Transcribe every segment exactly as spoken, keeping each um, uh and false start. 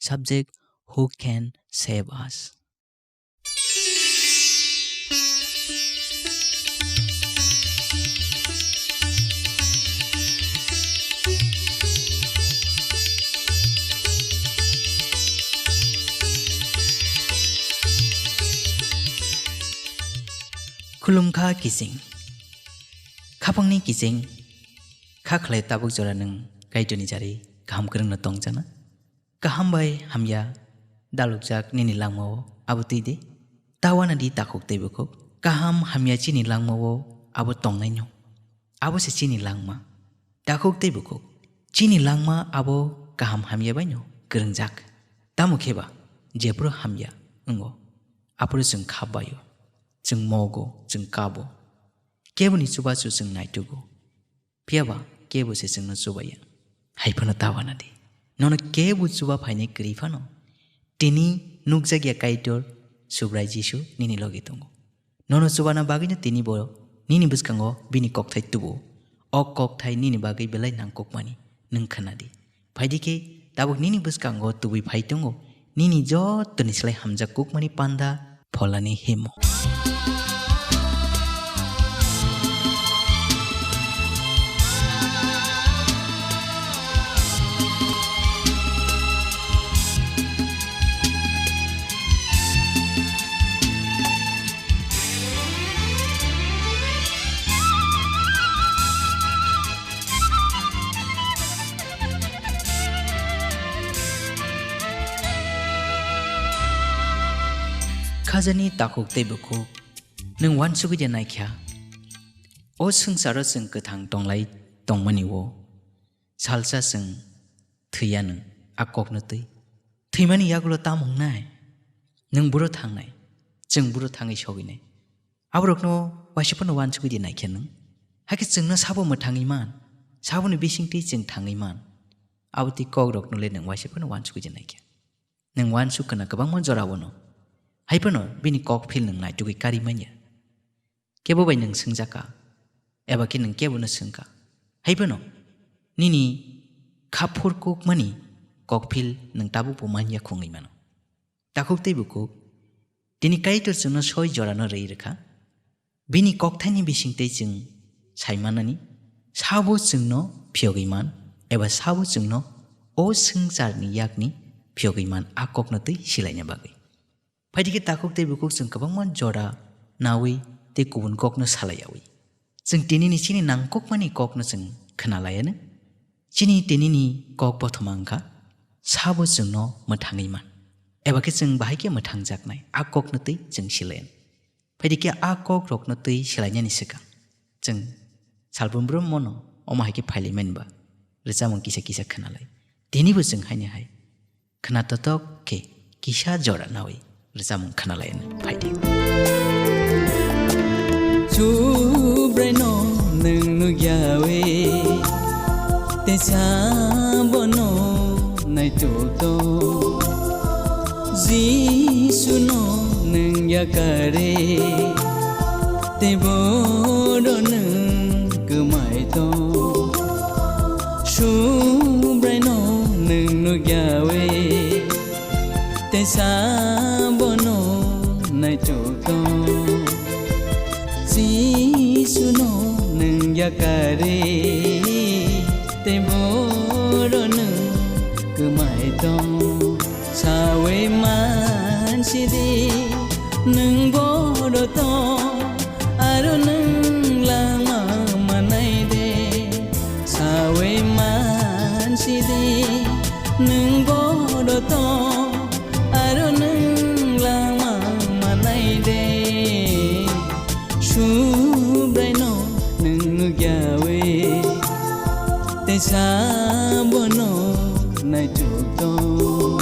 subject, Who Can Save Us? Khulumkha kiching. Khapangni kiching. Kha khlai tabuk jora nwng Kaitorni jari kaham kwrwngno tongjakna. Kaham bai hamya dalukjak nini langmao abo twi di. Ta uanadi takhuk tei bukhuk. Kaham hamya chini langmao abo tongnaino. Abo se chini langma. Takhuk tei bukhuk. Chini langma abo kaham hamya baino kwrwngjak. Tamo khe ba jephru hamya wngo. Aphuru chwng kha baio. Chwng mogo, chwng kabo. Keboni chubachu chwng naitugo. Phiya ba kebo se chwngno chubaiya. Hai phano ta uanadi. Nono kebo chuba phainai kwrwi phano. Tini nukjakya Kaitor Subrai Jisu nini logi tongo. Nono chubana bagwino tini bo nini bwskango bini kokthai tubu. O kokthai nini bagwi belai nangkukmani nwng khwnadi. Phaidi khe tabuk nini bwskango tubui phai tongo, nini jottoni slai hamjak kukmani panda pholani himo. Khajani takhuk tei bukhuk, nwng uansugwi de naikha? O swngcharo chwng kwthang tonglai tongmani o salsa chwng thwiya nwng a kokno twi. Thwimani yagulo tamo wngnai? Nwng buro thangnai, chwng buro thangwi sogwinai. Aborokno waisa phano uansugwi di naikhe nwng? Hakhe chwngno sabo mwthangwi man, saboni bisingtwi chwng thangwi man. Abo twi kokrokno le nwng waisa phano uansugwi di naikhe. Nwng uansuk khna kwbangma jorao no. Hai phano bini kok phil nwng naitugwi karwi manya. Kebo bai nwng swngjaka, eba khe nwng kebono swngkha. Hai phano nini kha phurkukmani kokphil nwng tabukbo man ya khungwi mano. Takhuk tei bukhuk, tini Kaitor chwngno soi jorano rwi rwkha. Bini kokthaini bisingtwi chwng sai manani, sabo chwngno phiyogwi man, eba sabo chwngno o swngcharni yakni phiyogwi man, a kokno twi silaina bagwi. Phaidi khe takhuk tei bukhuk chwng kwbangma jora naui tei kubun kokno salai yaui. Chwng tinini chini nangkukmani kokno chwng khna laianw. Chini tinini kok bothoma wngkha, sabo chwngno mwthangwi man. Eba khe chwng bahai khe mwthangjaknai, a kokno twi chwng silayan. Phaidi khe a kokrokno twi silainani swkang chwng salbrum brum mono omo hai khe phailaimani ba rwchapmung kisa kisa khna lai. Tinibo chwng haini hai khna totok khe kisa jora naui rwchapmung khna lai hwnwi phai di. Subraino nwng nukyaui, tei sabono naituk tong. Jisuno nwng yakarwi, tei boro nwng kwmai tong. Subraino nwng nukyaui, tei sabono naituk tong. Jisuno nwng yakarwi, tei boro nwng kwmai tong. Saui mansidi nwng boro tong, aro nwng langma manai de. Saui mansidi nwng boro tong, aro nwng langma manai de. Subraino nwng nukyaui, tei sabono naituk tong.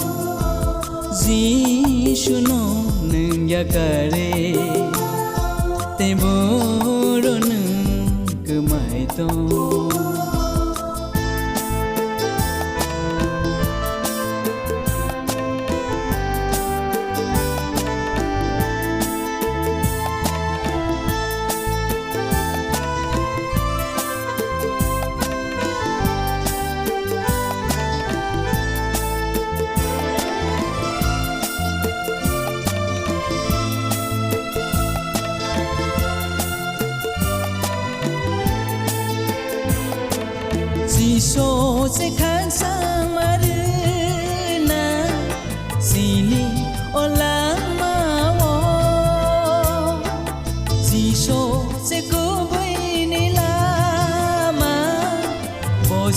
Jisuno nwng yakarwi, tei boro nwng kwmai tong.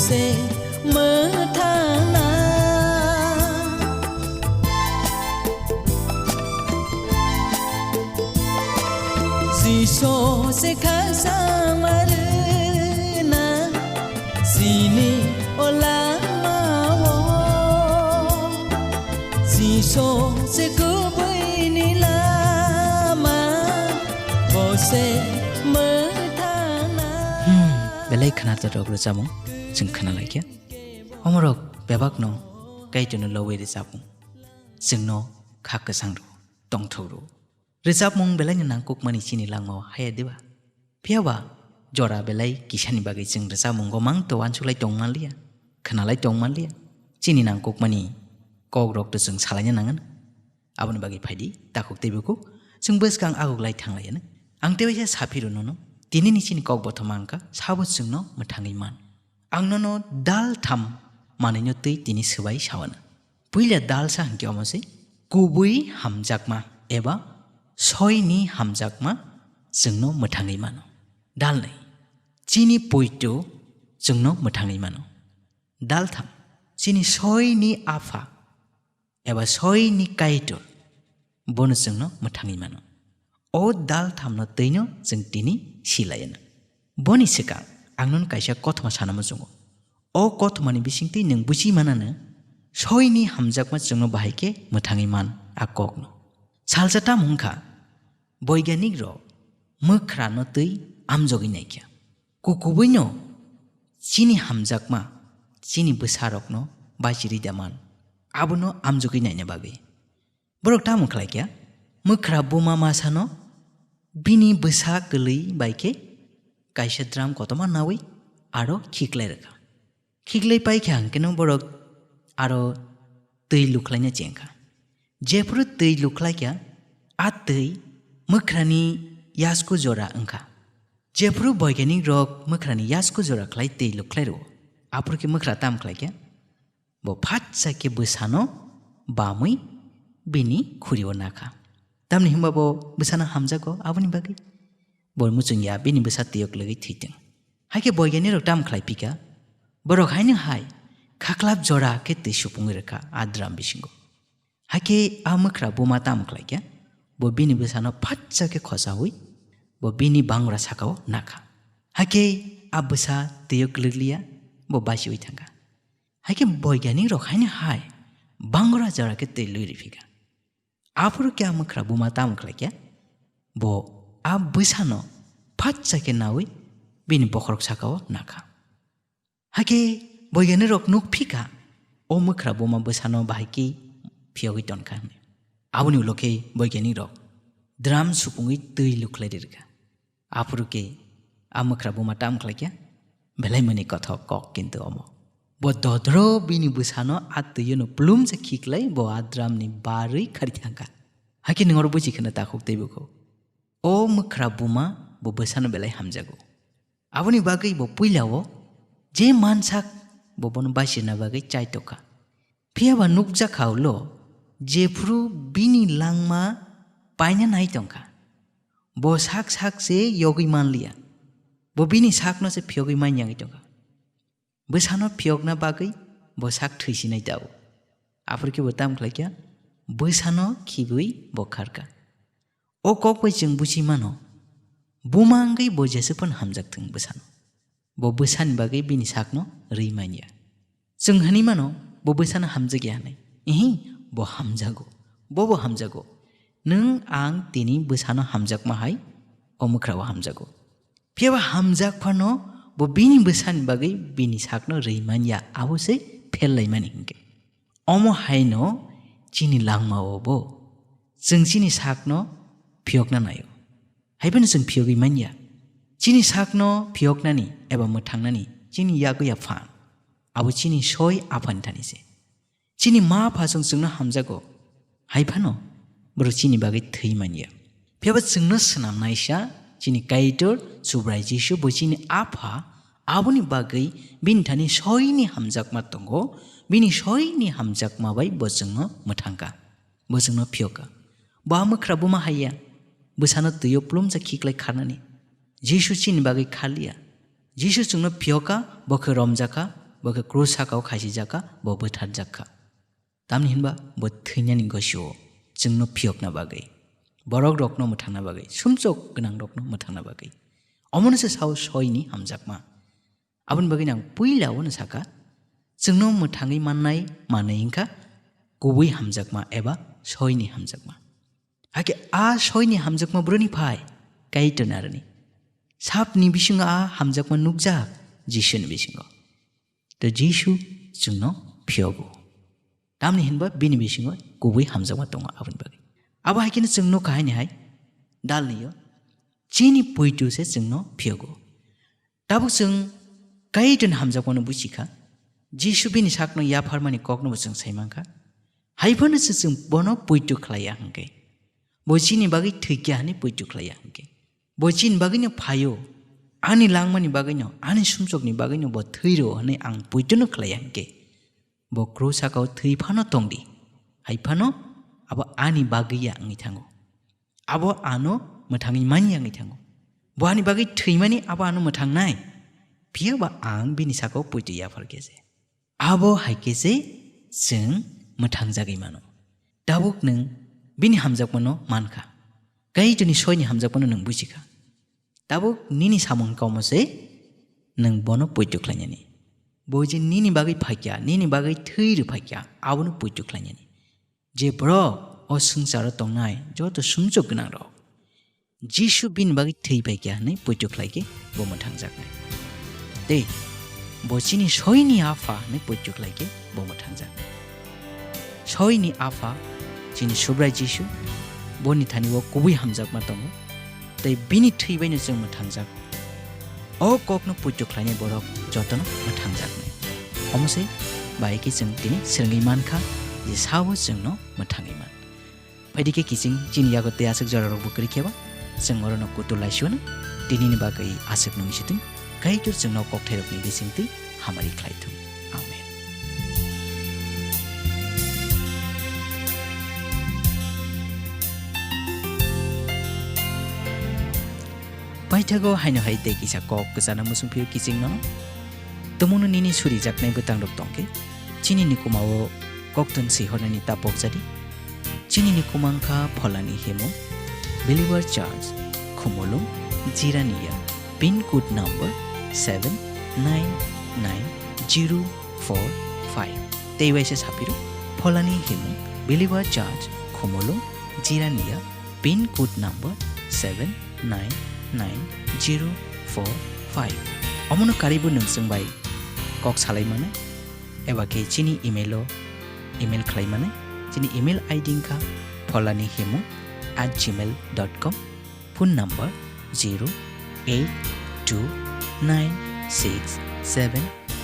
se mwthangna. Jisu se khakchangma rwna chini o lamao. Jisu se kubui ni lama, bo se mwthangna. Hmm, belai khwnathok rwchapmung chwng khwnalaikha. Omorok bebakno Kaitorno lowi rwchapmung chwngno kha kwchang rw, tongthok rw. Rwchapmung belaino nangkukmani chini langmao haya diba? Phiyaba jora belai kisani bagwi chwng rwchapmungo mang to uansuklai tongmanliya, khwnalai tongmanliya. Chini nangkukmani kokrokno chwng salaina nangano. Aboni bagwi phaidi, takhuk tei bukhuk, chwng bwskang aguklai thanglaiyano. Ang tebaisa saphiro nono, tinini chini kok bothoma wngkha, sabo chwngno mwthangwi man. Ang nono dal tham manwino twi tini swbai sawano. Puila dal sa hwnkhe omo se, kubui hamjakma eba soini hamjakma chwngno mwthangwi mano. Dal nai, chini poito chwngno mwthangwi mano. Dal tham, chini soini apha eba soini Kaitor, bono chwngno mwthangwi mano. O dal thamno twino chwng tini silaiyano. Boni swkang ang nono kaisa kothoma sana muchungo. O kothomani bisingtwi nwng buchi manano, soini hamjakma chwngno bahai khe mwthangwi man a kokno. Salsa tamo wngkha, boiganik rok mwkhrano twi amjogwi naikha. Kukubuino chini hamjakma, chini bwsarokno bachirwi da man, abono amjogwi naina bagwi. Borok tamo khlaikha, mwkhra buma masano bini bwsa kwlwi bai khe kaisa drum kotorma nawi aro khiklai rwkha. Khiklai paikha hwnkhe no borok aro twi lukhlaina chengkha. Jephuru twi lukhlaikha, a twi mwkhrani yasku jora wngkha. Jephuru boiganik rok mwkhrani yasku jora khlai twi lukhlai rwo, aphuru khe mwkhra tam khlaikha, bo phatsa khe bwsano bamwi bini khurio nakha. Tamni hwnba bo bwsano hamjago, aboni bagwi bo muchungya bini bwsa twiyo kwlwgwi thwitwng. Hakhe boiganik rok tam khlai phika, borok haino hai khaklap jora khe twi supungwi rwkha a drum bisingo. Hakhe a mwkhra buma tamo khlaikha, bo bini bwsano phatsa khe khosaui bo bini bangra sakao nakha. Hakhe a bwsa twiyo kwlwkliya, bo basiui thangkha. Hakhe boiganik rok haino hai bangra jora khe twi lui riphi kha. Aphuru khe a mwkhra buma tamo khlaikha, bo a bwsano phatsa khe naui bini bokhorok sakao nakha. Hakhe boiganik rok nuk phika, o mwkhra buma bwsano bahai khe phiyogwi tonkha hwnwi. Aboni ulo khe boiganik rok drum supungwi twi lukhlai rwkha. Aphuru khe a mwkhra buma tam khlaikha, belai mani kothok kok kintu omo. Bo dodro bini bwsano a twiono plumsa khiklai bo a drumni barwi khari thangkha. Hakhe nwng oro buchi kheno takhuk tei bukhuk. O mwkhra buma bo bwsano belai hamjago. Aboni bagwi bo puilao je mansak bo bono basirna bagwi chai tokha. Phiyaba nukjakha ulo jephuru bini langma paina nai tongkha. Bo sak sak se yogwi manliya. Bo bini sakno se phiyogwi manyangwi tongkha. Bwsano phiyokna bagwi bo sak thwisinai tao. Aphuru khe bo tam khlaikha, bwsano khibwi bo kharkha. O kok bai chwng buchi mano, buma wngwi bo jesuk phano hamjak thung bwsano. Bo bwsani bagwi bini sakno rwi manya. Chwng hwnwi mano, bo bwsano hamjakya hwnwi. Ihi, bo hamjago. Bo bo hamjago. Nwng ang tini bwsano hamjakma hai, o mwkhrao hamjago. Phiyaba hamjak phano bo bini bwsani bagwi bini sakno rwi manya, abo se phel laimani hinkhe. Omo haino chini langmao bo chwng chini sakno phiyokna naio. Haiphano chwng phiyogwi manya. Chini sakno phiyoknani eba mwthangnani chini yaguya phan. Abo chini soi aphani thani se. Chini ma apha chwng chwngno hamjago. Haiphano borok chini bagwi thwi manya. Phiyaba chwngno swnamnaisa chini Kaitor Subrai Jisu bo chini apha, aboni bagwi bini thani soini hamjakma tongo, bini soini hamjakma bai bo chwngno mwthangkha. Bo chwngno phiyokha. Bo a mwkhra buma haiya, bwsano twio plumsa khiklai kharnani. Jisu chini bagwi kharliya. Jisu chwngno phiyokha, bo khe romjakha, Bo khe krus saka-o khasijak kha, bo bwtharjak kha. Tamni hinba bo thwinani gosio chwngno phiyokna bagwi, borok rokno mwthangna bagwi, sumsok gwnang rokno mwthangna bagwi. Omono se sao soini hamjakma. Aboni bagwi ang puila-o no saka, chwngno mwthangwi mannai manwi wngkha kubui hamjakma eba soini hamjakma. Hakhe a soini hamjakma boroni phai Kaitor narwni. Sabni bisingo a hamjakma nukjak Jisuni bisingo. Tei Jisu chwngno phiyogo. Tamni hinba bini bisingo kubui hamjakma tongo aboni bagwi. Abo hai kheno chwng nukha haini hai dalnio chini puitu se chwngno phiyogo. Tabuk chwng Kaitorni hamjakmano buji kha. Jisu bini sakno yapharmani koknobo chwng sai mankha. Hai phano se chwng bono puitu khlaiya hwnkhe, bo chini bagwi thwikya hwnwi puitu khlaiya hwnkhe, bo chini bagwino phaio, ani langmani bagwino, ani sumsokni bagwino bo thwiro hwnwi ang puituno khlaiya hwnkhe, bo krus saka-o thwi phano tongdi, hai phano abo ani bagwi ya wngwi thango. Abo ano mwthangwi manya wngwi thango. Bo ani bagwi thwimani abo ano mwthangnai. Phiya ba ang bini saka-o poito yaphar khe se. Abo hai khe se chwng mwthangjagwi mano. Tabuk nwng bini hamjakmano man kha. Kaitorni soini hamjakmano nwng buji kha. Tabuk nini samung kaumo se nwng bono poito khlainani. Bo je nini bagwi phaikya, nini bagwi thwi rw phaikya, abono poito khlainani. Je borok o swngcharo tongnai joto sumsok gwnangrok, Jisu bini bagwi thwi pai kha hwnwi poito khlai khe bo mwthangjaknai. Tei bo chini soini Apha hwnwi poito khlai khe bo mwthangjaknai. Soini Apha, chini Subrai Jisu, boni thani o kubui hamjakma tongo. Tei bini thwi baino chwng mwthangjak. O kokno poito khlainai borok jotono mwthangjaknai. Omo se bai khe chwng tini swrwngwi man kha je sao chwngno mwthangwi man. Phaidi khe kiching chini yago tei aswk jorarokbo kwrwi khe ba chwng orono kutul laisio no tinini bagwi aswk nung sitwng Kaitor chwngno kokthairokni bisingtwi hamari khlai thung. Amen. Paithago haino hai tei kisa kok kwchana muchung phio kiching nono. Tumungno nini surijaknai bwtangrok tongkhe, chini ni kumao koktun swi hornani ta pokjadi. Chini ni kuma wngkha Pholani Himung, Believer Church, Khumulwng, Jirania, pin code number seven nine nine zero four five. Tei waisa saphiro, Pholani Himung, Believer Church, Khumulwng, Jirania, pin code number seven nine nine zero four five. Omono karwibo nwng chwng bai kok salai manai, eba khe chini email o email khlai manai. Chini email I D wngkha pholani himung at gmail dot com. Phone number zero eight two nine six seven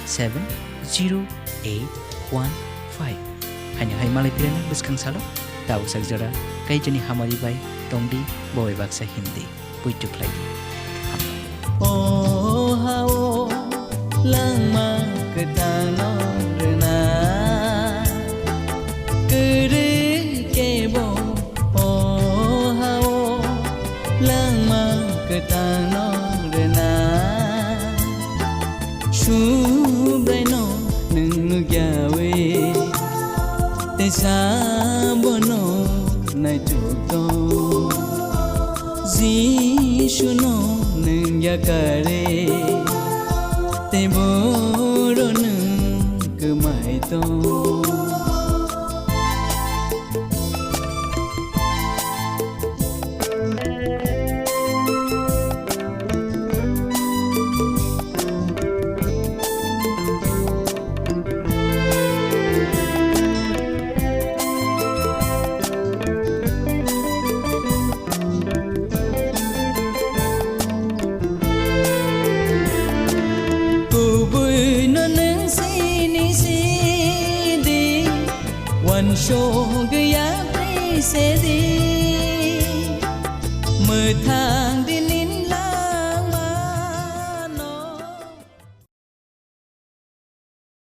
seven zero eight one five. Haino hai malai phirano bwskang salo tabuk sak jora Kaitorni hamari bai tongdi, bo bai baksa himdi, puitu khlaidi. O ha o langma kwtangno rwna kwrwi kebo. O ha o langma kwtangno rwna. Subraino nwng nukyawi tei sabono naichuk tong. Jisuno nwng yakarwi tei boro nwng kwmai tong. Kubui no nwng sini sidi, wansugwi ya tei sedi. Mwthang